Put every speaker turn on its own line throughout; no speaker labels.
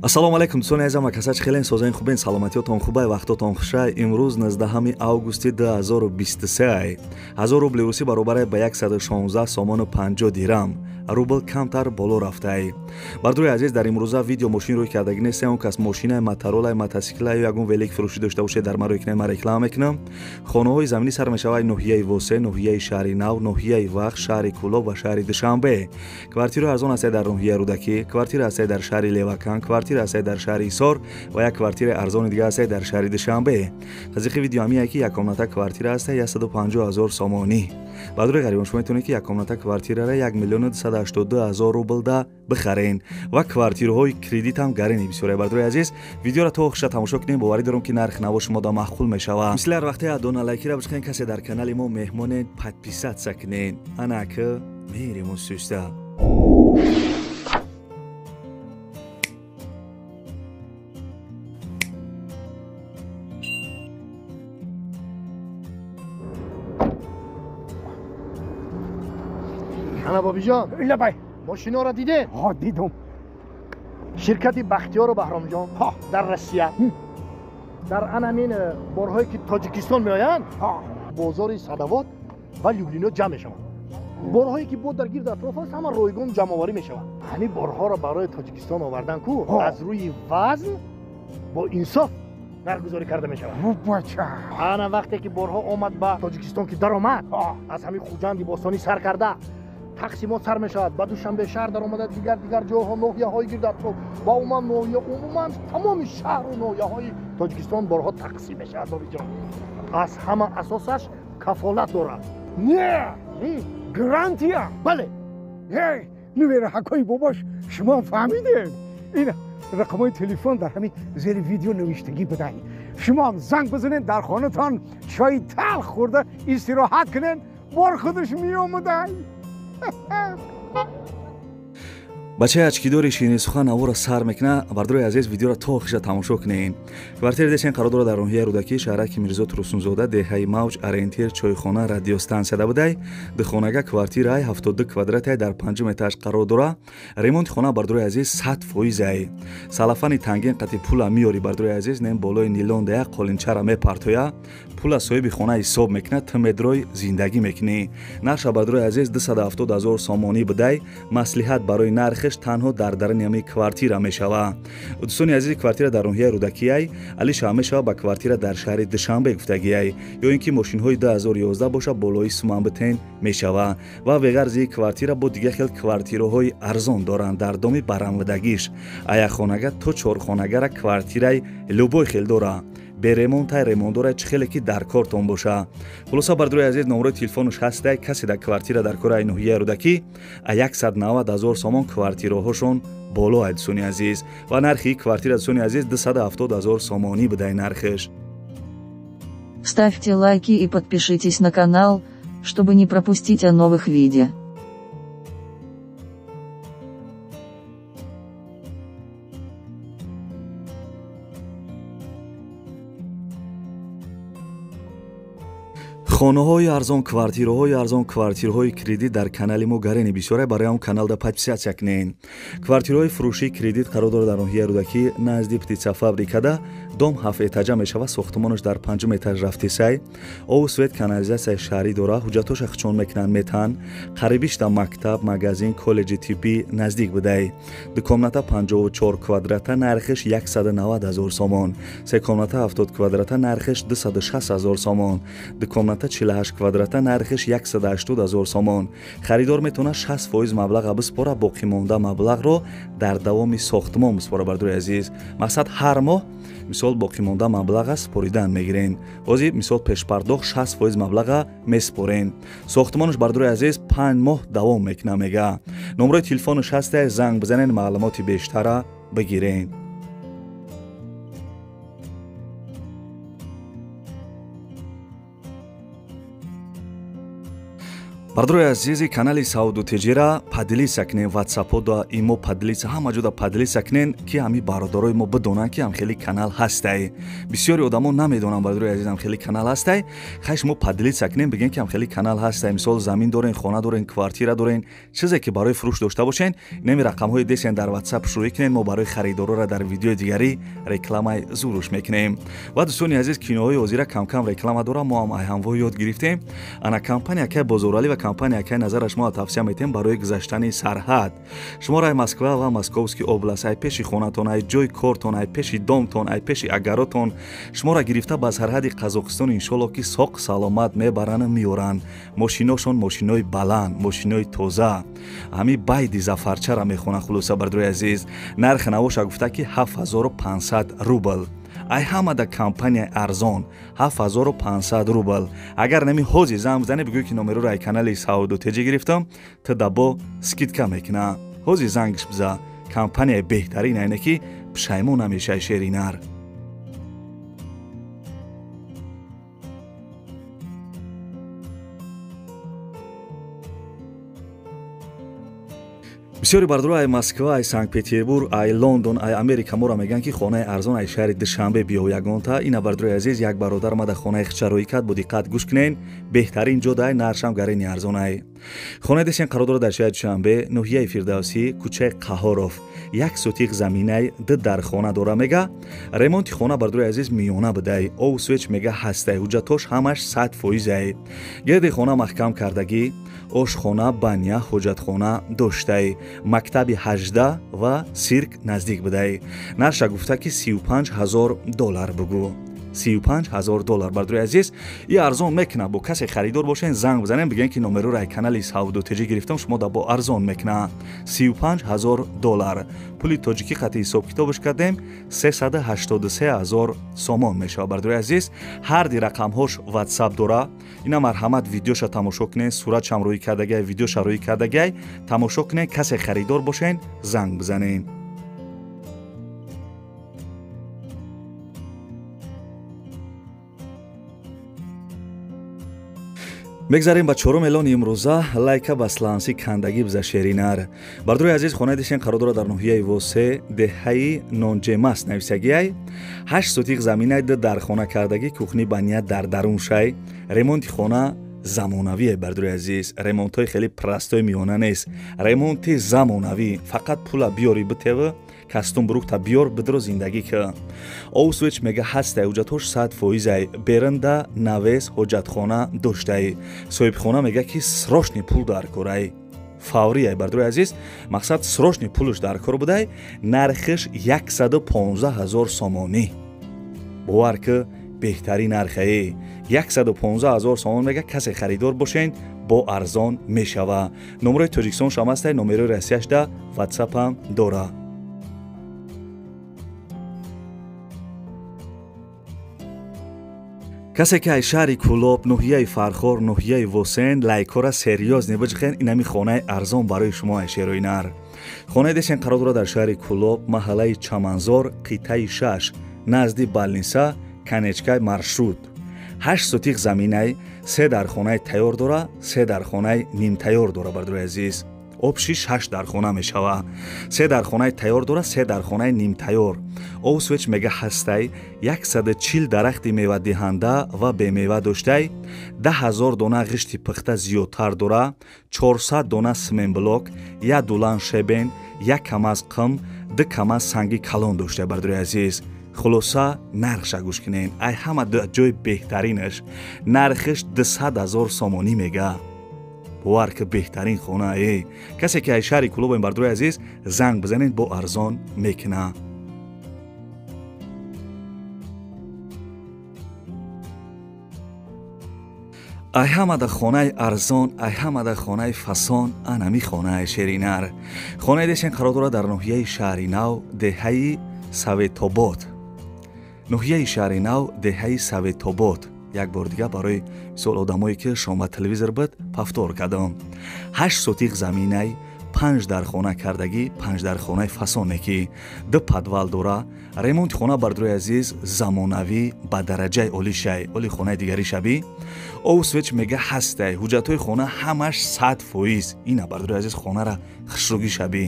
Ассалому алайкум дӯстони азизам, акасач хелен созаин хубен, саломатиётон хубай, вақтотон хушай. Имрӯз 19 августи 2023. 1000 рубли русӣ баробар ба 116 сомону 50 дирам. Рубл камтар боло рафтай. Бардори азиз, дар имрӯза видео мошин рӯй кардагӣ нестем, он кас мошина, моторолай, мотосикла ё ягон велик фурӯшӣ дошта бошед, дар маро икне ма реклама мекунам. Хонаҳои заминӣ сар мешавад ноҳияи Восе, ноҳияи Шаҳри Нав, ноҳияи Вахш, шаҳри Кӯлоб ва шаҳри Душанбе. Квартираи арзон ҳастад дар ноҳияи Рӯдакӣ, квартира ҳастад дар шаҳри Левакан, квартира ҳастад дар шаҳри Ҳисор ва як квартираи арзони дигар ҳастад дар шаҳри Душанбе. Қазиқи видео ҳамие ки як комната квартира ҳастад 150 000 сомонӣ. Баъдури ғарибон шумо метавонед ки як комната квартираро 1 282 000 рубл да бихарен ва квартираҳои кредит ҳам гарени бисёре. Бардори азиз, видеоро то охиша тамошо кунем, боварӣ дорам ки нарх наво шумо да маъқул мешавад. Мисли ҳар вақте адона лайкира бишканед, касе дар канали мо меҳмонед, подписаться кунед. Ана ки мерем сӯста.
Ана бобиҷон,
лабай,
мошиноро дидед?
Ҳа, дидум.
Ширкати Бахтиёру Баҳромҷон дар Россия дар анамин борҳое ки Тоҷикистон меоянд, бозори Садавод ва Люблино ҷамъ мешаванд. Борҳое ки бо дар гирд атроф аст, ҳама ройгон ҷамъоварӣ мешаванд. Ҳамин борҳоро барои Тоҷикистон овардан ку аз рӯи вазн бо инсоф нархгузорӣ карда мешавад. Ана вақте ки борҳо омад ба Тоҷикистон, ки даромад, аз ҳамин Хуҷанди бостонӣ сар карда тақсимот сар мешавад, ба Душанбе шаҳр даромада, дигар ҷойҳо, ноҳияҳои гирд атроф ва умуман ноҳия, умуман тамоми шаҳру ноҳияҳои Тоҷикистон борҳо тақсим мешавад. Бобиҷон, аз ҳама асосаш кафолат дорад.
Не, гарантия.
Бале.
Нувераҳакои бобош, шумо фаҳмидед? Ин рақамҳои телефон дар ҳамин зери видео навиштагӣ будай. Шумоам занг бизанед, дар хонатон чойи талх хӯрда истироҳат кунед, бор худаш меомадай.
Бачаи очкидори ширинисухан навора сар мекуна. Бардори азиз, видеоро то охиша тамошо кунед. Квартираи дешен қарор дорад дар ноҳияи Рӯдакӣ, шаҳраки Мирзо Турсунзода, деҳаи Мавҷ, ориентир чойхона, радиостансияда будай. Духонага квартираи 72 квадратае дар 5 этаж қарор дора. Ремонти хона, бардори азиз, 100%. Салафани тангин қати пула миёри, бардори азиз, нем болои нилон дая қолинчара мепартоя. Пула соҳиби хона ҳисоб мекунад, ту медрой зиндагӣ мекунӣ. Нарша, бардори азиз, 270 000 сомонӣ будай. Маслиҳат барои нархиш танҳо дар даруни ҳамин квартира мешавад. Дӯстони азиз, квартира дар ноҳияи Рӯдакиай, алиша мешавад ба квартира дар шаҳри Душанбе гуфтагиай, ё ин ки мошинҳои 2011 боша болои суманбитен мешавад. Ва беғарзи квартира бо дигар хел квартираҳои арзон доранд дар доми барамвидагиш. Аяхонага то чорхонагара квартираи любой хел дора. Беремонтай ремонтдора, чӣ хеле ки дар кортон боша. Хулоса, бардори азиз, номерои телефонаш ҳастай. Касе дар квартира дар кораи ноҳияи Рӯдакӣ, а 190 000 сомон квартираҳошон боло ай, дӯстони азиз. Ва нархи квартира, дӯстони азиз, 270 000 сомонӣ будай нархиш.
Ставьте лайки и подпишитесь на канал, чтобы не пропустить о новых видео.
Хонаҳои арзон, квартираҳои арзон, квартираҳои кредит дар канали мо гарени бисёре, барои он каналда подписаться кунед. Квартираҳои фурӯшии кредит қарор дорад дар ноҳияи Рӯдакӣ, назди птицафабрикада, дом 7 этажа мешавад, сохтмонаш дар 5 этаж рафтисай. Обу свет, канализатсияи шаҳрӣ дора, ҳуҷҷатҳоша хичон мекунанд, метаҳанд. Қарибишта мактаб, магазин, коллеҷи тиббӣ наздик будай. Ду комната 54 квадрата, нархиш 190 000 сомон. Се комната 70 квадрата, нархиш 260 000 сомон. Ду комната 48 квадрата, нархиш 180 000 сомон. Харидор метавонад 60% маблаға биспора, боқимонда маблағро дар давоми сохтмон биспора. Бардори азиз, мақсад ҳар моҳ мисол боқимонда маблаға споридан мегирен. Ҳозир мисол пешпардохт 60% маблаға меспорен. Сохтмонаш, бардори азиз, 5 моҳ давом мекуна, мега. Номерои телефонаш ҳастай, занг бизанен, маълумоти бештара бигирен. Бардорои азизи канали Сауду Теҷира поделиться кунен, ватсапода имо поделиться, ҳама ҷода поделиться кунен, ки ҳами бародарои мо бидонанд, ки ҳам хеле канал ҳастай. Бисёри одамо намедонанд, бардорои азизам, хеле канал ҳастай. Хай шумо поделиться кунен, бигӯен, ки ҳам хеле канал ҳастай. Мисол, замин дорен, хона дорен, квартира дорен, чизе ки барои фурӯш дошта бошен, инами рақамҳои десен дар ватсап шурӯъ кунен. Мо барои харидорора дар видеои дигарӣ рекламаи зуруш мекунем. Ва дӯстони азиз, киноҳои ҳозира камкам реклама дорам, мо ҳам айҳамво ёд гирифтем. Ана компания кай Бозоралӣ ва компания кай назараш мо тавсия метем барои гузаштани сарҳад. Шуморо ай Москва ва Московский област, ай пеши хонатон, ай ҷои кортон, ай пеши домтон, ай пеши агаротон шуморо гирифта ба сарҳади Қазоқистон иншолло ки соқ саломат мебарану меоранд. Мошиношон мошинои баланд, мошинои тоза. Ҳами байди зафарчара мехонанд. Хулоса, бардорои азиз, нархи навоша гуфта ки 7500 рубл. Ай ҳамада компания арзон 7500 рубл. Агар нами ҳози занг бизанӣ, бигӯй ки номероро ай канали Сауду Теҷи гирифтам, ту дабо скидка мекуна. Ҳози зангш биза. Компанияи беҳтарин айне ки пушаймон намешай шеринар. Бисёри бардоро ай Москва, ай Санкт-Петербург, ай Лондон, ай Америка моро мегӯянд, ки хонаи арзон ай шаҳри Душанбе биё ягонта. Ина бардорои азиз, як бародар омада хонаи хичароӣ кард, бо диққат гӯш кунен, беҳтарин ҷо дай, наршам гарини арзон ай. Хонаи десен қарор дорад дар шаҳри Душанбе, ноҳияи Фирдавсӣ, кӯчаи Қаҳоров. 1 сотиқ заминай, 2 дархона дора мега. Ремонти хона бардорои азиз миёна будай. Ов свеч мега ҳастай, ҳуҷҷатош ҳамаш 100% ай. Гирди хона маҳкам кардагӣ, ошхона, баня, ҳоҷатхона доштай. Мактаби 18 ва сирк наздик будай. Нарша гуфта ки 35000 доллар бугӯ. 35000 доллар, бардорои азиз, и арзон мекуна. Бо касе харидор бошен, занг бизанем, бигӯен ки номероро ай канали Сауду Теҷи гирифтам, шумо да бо арзон мекуна. 35000 доллар. Пули тоҷикӣ қати ҳисоб китобаш кардем, 383000 сомон мешавад, бардорои азиз. Ҳар ди рақамҳош ватсап дора. Ина марҳамат видеоша тамошо кунен, суратшам рӯй кардагай, видеоша рӯй кардагай, тамошо кунен. Касе харидор бошен, занг бизанен. Мегзарем ба чорум эълони имрӯза. Лайка ба сланси кандагӣ биза шеринар. Бардорои азиз, хонаи дешен қарор дорад дар ноҳияи Восе, деҳаи Нонҷемас нависагиай. 8 сотиқ заминай, 2 дархона кардагӣ, кухни баня дар дарун шай. Ремонти хона замонавие, бардорои азиз. Ремонтҳои хеле простой миёна нест. Ремонти замонавӣ. Фақат пула биёри битева, кастум брукта биёр, бидро зиндагӣ ки. Овсвеч мега ҳастай, ҳуҷҷатҳош 100% ай. Беранда навес ҳоҷатхона доштай. Соҳибхона мега ки срочный пул дар корай. Фаврӣ ай, бардорои азиз, мақсад срочный пулш дар кор будай. Нархиш 115000 сомонӣ. Бовар ки беҳтарин нархае. 115000 сомон мега, касе харидор бошен, бо арзон мешава. Номерои Тоҷикистон шам ҳастай, номерои Россияшда ватсапам дора. Касе ки ай шаҳри Кӯлоб, ноҳияи Фархор, ноҳияи Восен, лайкҳоро серьёз небиҷихен, инами хонаи арзон барои шумо ай шероинар. Хонаи десен қарор дорад дар шаҳри Кӯлоб, маҳаллаи Чаманзор, қитъаи 6, назди балниса, конечкаи маршрут. 8 сотиқ заминай, 3 дархонаи тайёр дора, 3 дархонаи нимтайёр дора, бардорои азиз. Обши 6 дархона мешава. 3 дархонаи тайёр дора, 3 дархонаи нимтайёр. Овсвеч мега ҳастай, 140 дарахти мевадиҳанда ва бемева доштай, 10000 дона ғишти пухта зиёдтар дора, 400 дона сменблок, 1 дулан шебен, 1 камаз қим, 2 камаз санги калон доштай, бардорои азиз. Хулоса, нархша гӯш кунен. Ай ҳама ҷои беҳтаринаш. Нархиш 200000 сомонӣ мега. Бовар ки беҳтарин хона е. Касе ки ай шаҳри Кӯлобем, бардорои азиз, занг бизанед, бо арзон мекуна. Ай ҳамада хонаи арзон, ай ҳамада хонаи фасон, анами хонаи шеринар. Хонаи дешен қарор дорад дар ноҳияи Шаҳри Нав, деҳаи Советобод. Ноҳияи Шаҳри Нав, деҳаи Советобод. Як бор дига барои мисол одамое ки шом ба телевизор буд, повтор кардам. 8 сотиқ заминай, 5 дархона кардагӣ, 5 дархонаи фасоне ки 2 подвал дора. Ремонти хона бардорои азиз замонавӣ ба дараҷаи олӣ шай, оли хонаи дигари шабӣ. Обу свеч мега ҳастай, ҳуҷҷатҳои хона ҳамаш 100%. Ина бардорои азиз хонара хушругӣ шабӣ.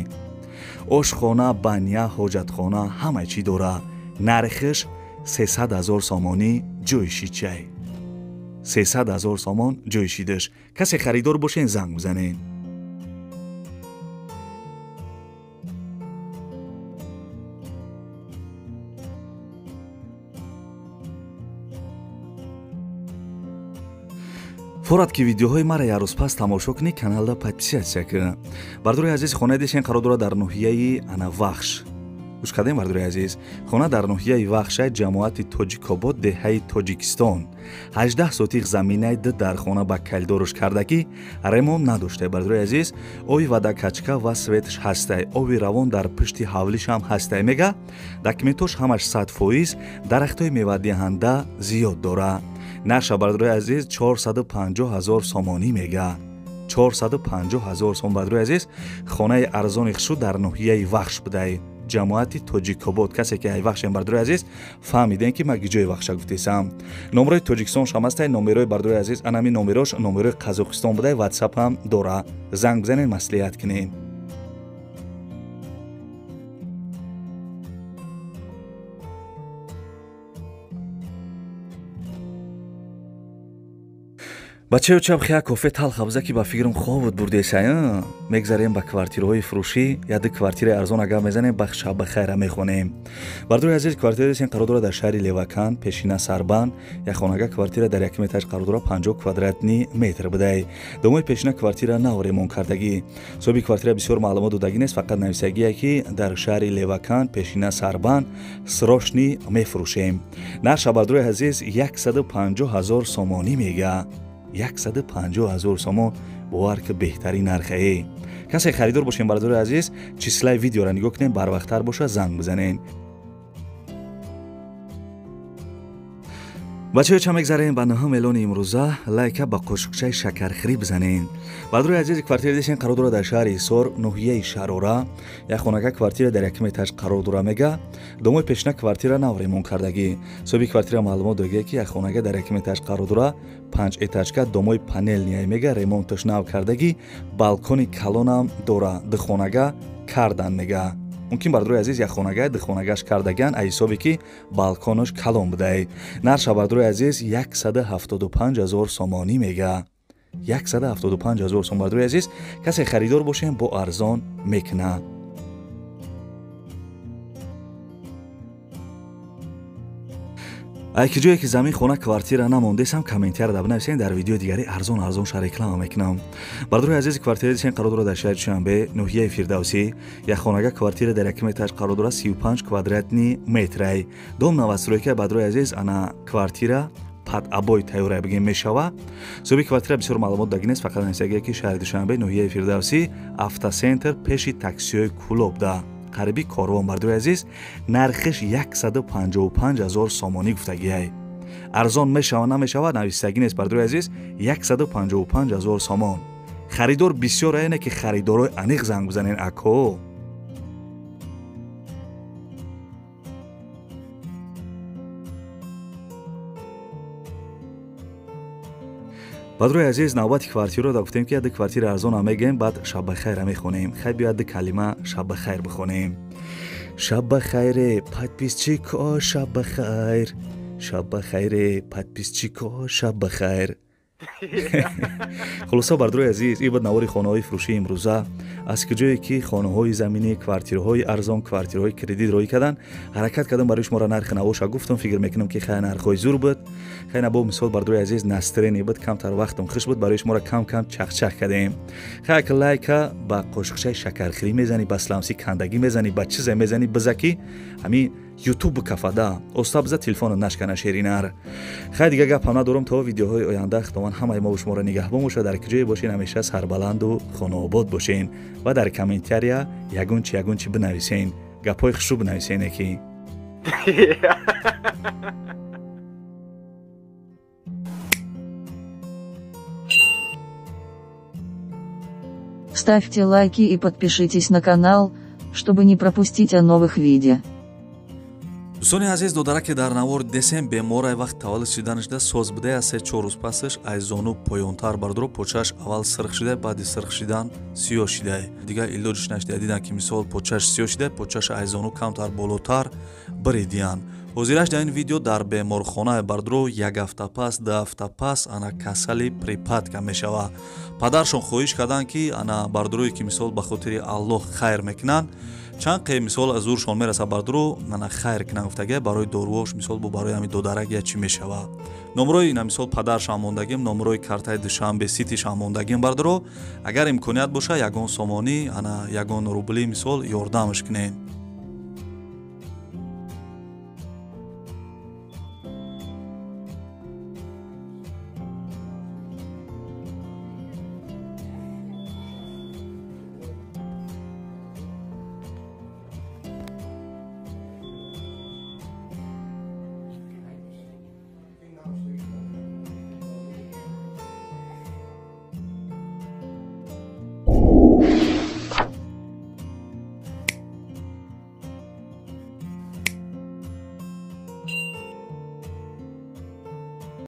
Ошхона, баня, ҳоҷатхона ҳамаи чӣ дора. Нархиш 300 000 сомонӣ ҷои шидчай. 300 000 сомон ҷои шидаш. Касе харидор бошен занг бизанен. Форад ки видеоҳои мара як рӯз пас тамошо кунӣ, каналда подписаться кун. Бардорои азиз, хонаи дишен қарор дорад дар ноҳияи Анавахш. Гӯш кардем бардорои азиз, хона дар ноҳияи Вахша, ҷамоати Тоҷикобод, деҳаи Тоҷикистон. 18 сотих заминаи 2 дархона ба калидоруш кардагӣ, ремонт надоштай бардорои азиз. Оби водокачка ва светш ҳастай, оби равон дар пушти ҳавлишам ҳастай мега. Документош ҳамаш 100%, дарахтҳои мевадиҳанда зиёд дора. Нарша бардорои азиз 450 000 сомонӣ мега. 450 000 сом бардорои азиз. Хонаи арзони хушу дар ноҳияи Вахш будай, ҷамоати Тоҷикобод. Касе ки ай Вахшем бардорои азиз фаҳмидем ки ман ҷои Вахша гуфтесам. Номерои Тоҷикистон шам ҳастай, номерои бардорои азиз анами номерош номерои Қазоқистон будай, WhatsApp ҳам дора. Занг бизанед, маслиҳат кунед. Бачаё чаб хия кофе талха биза ки ба фикрам хобут бурдесай. Мегзарем ба квартираҳои фурӯшӣ, я ду квартираи арзон агар мезанем, ба шаб ба хайра мехонем. Бардорои азиз, квартираи сен қарор дорад дар шаҳри Левакан, пешина Сарбанд. Як хонага квартира дар якум этаж қарор дорад, 50 квадратни метр будай. Домои пешина квартира нав ремонт кардагӣ. Соҳиби квартира бисёр маълумот додагӣ нест, фақат нависагие ки дар шаҳри Левакан, пешина Сарбанд срочни мефурӯшем. Нарша бардорои азиз 150 000 сомонӣ мега. 150 000 сомон, бовар ки беҳтарин нархае. Касе харидор бошем бардорои азиз, числаи видеоро нигоҳ кунем, барвақттар боша занг бизанен. Бачаё ча мегзарем ба 9 эълони имрӯза, лайка ба қошуқчаи шакархӯрӣ бизанен. Бардорои азиз, квартираи дишен қарор дорад дар шаҳри Ҳисор, ноҳияи Шарора. Як хонага квартира дар якум этаж қарор дора мега. Домои пешина квартира нав ремонт кардагӣ. Соҳиби квартира маълумот додагӣ ки як хонага дар якум этаж қарор дора, 5 этажка, домои панелния мега, ремонташ нав кардагӣ, балкони калонам дора, ду хонага кардан мега. Мумкин бардорои азиз як хонага ду хонагаш кардаган, аз ҳисобе ки балконаш калон будай. Нарша бардорои азиз 175 000 сомонӣ мега. 175 000 сом бардорои азиз. Касе харидор бошем бо арзон мекуна. Ай ки ҷое ки замин хона квартира намондесам, комментария да бинависен, дар видеои дигари арзон арзон ша реклама мекунам. Бардорои азиз, квартираи дишен қарор дорад дар шаҳри Душанбе, ноҳияи Фирдавсӣ. Як хонага квартира дар якум этаж қарор дорад, 35 квадратни метрай. Дом новостройка бардорои азиз, ана квартира под обой тайёра бигем мешава. Соҳиби квартира бисёр маълумот дагӣ нест, фақат нависагие ки шаҳри Душанбе, ноҳияи Фирдавсӣ, автосентр пеши таксиҳои Кулобда, қариби корвон. Бардорои азиз, нархиш 155 000 сомонӣ гуфтагиай. Арзон мешава намешава нависагӣ нест бардорои азиз, 155 000 сомон. Харидор бисёр аяне ки харидорои аниқ занг бизанен ако. Бардорои азиз, навбати квартираро да гуфтем ки яду квартира арзона мегӯем, баъд шаббахайра мехонем. Хай биё яду калима шаббахайр бихонем. Шаббахайре подписчико, шаббахайр, шаббахайре подписчико, шаббахайр. Хулоса бардорои азиз, ин буд навори хонаҳои фурӯшии имрӯза. Аз куҷое ки хонаҳои заминӣ, квартираҳои арзон, квартираҳои кредит роҳӣ карданд, ҳаракат кардам барои шуморо нархи навоша гуфтам. Фикр мекунам ки хай нархҳои зур буд. Хай набо мисол бардорои азиз настроение буд, камтар вақтам хуш буд, барои шуморо кам-кам чахчах кардем. Хай ки лайка ба қошуқчаи шакархӯрӣ мезанӣ, ба сламси кандагӣ мезанӣ, ба чизе мезанӣ, биза ки ҳамин ютуб кафада оста биза телефонро нашкана шеринар. Хай дига гапам надорам, то видеоҳои оянда Худованд ҳамаи мо шуморо нигаҳбон бошад. Дар куҷое бошен ҳамеша сарбаланду хонаобод бошен ва дар комментария ягон чи ягон чи бинависен, гапҳои хушрӯ бинависене ки.
Ставьте лайки и подпишитесь на канал, чтобы не пропустить о новых видео.
Дӯстони азиз, додараке дар навор десем беморай, вақт таваллуд шиданашда соз будая. 3-4 рӯз пасаш ай зону поёнтар, бардоро, почаш аввал сирх шидай, баъди сирх шидан сиёҳ шидай. Дигар илоҷиш нашидай. Дидан, ки мисол почаш сиёҳ шидай, почаш ай зону камтар болотар биридиянд. Ҳозираш дар ин видео дар беморхона, бардоро, як ҳафта пас, 2 ҳафта пас ана касали припадка мешава. Падаршон хоҳиш карданд, ки ана бардорое, ки мисол ба хотири Аллоҳ хайр мекунанд, чанд қе мисол аз зуршон мераса, бардоро, ана хайр кунанд гуфтага, барои доруош, мисол бо барои ҳами додарак я чӣ мешава. Номрои ина мисол падаршам мондагим, номрои картаи Душанбе Ситишам мондагим, бардоро. Агар имконият боша, ягон сомонӣ, ана ягон рубли мисол ёрдамаш кунед.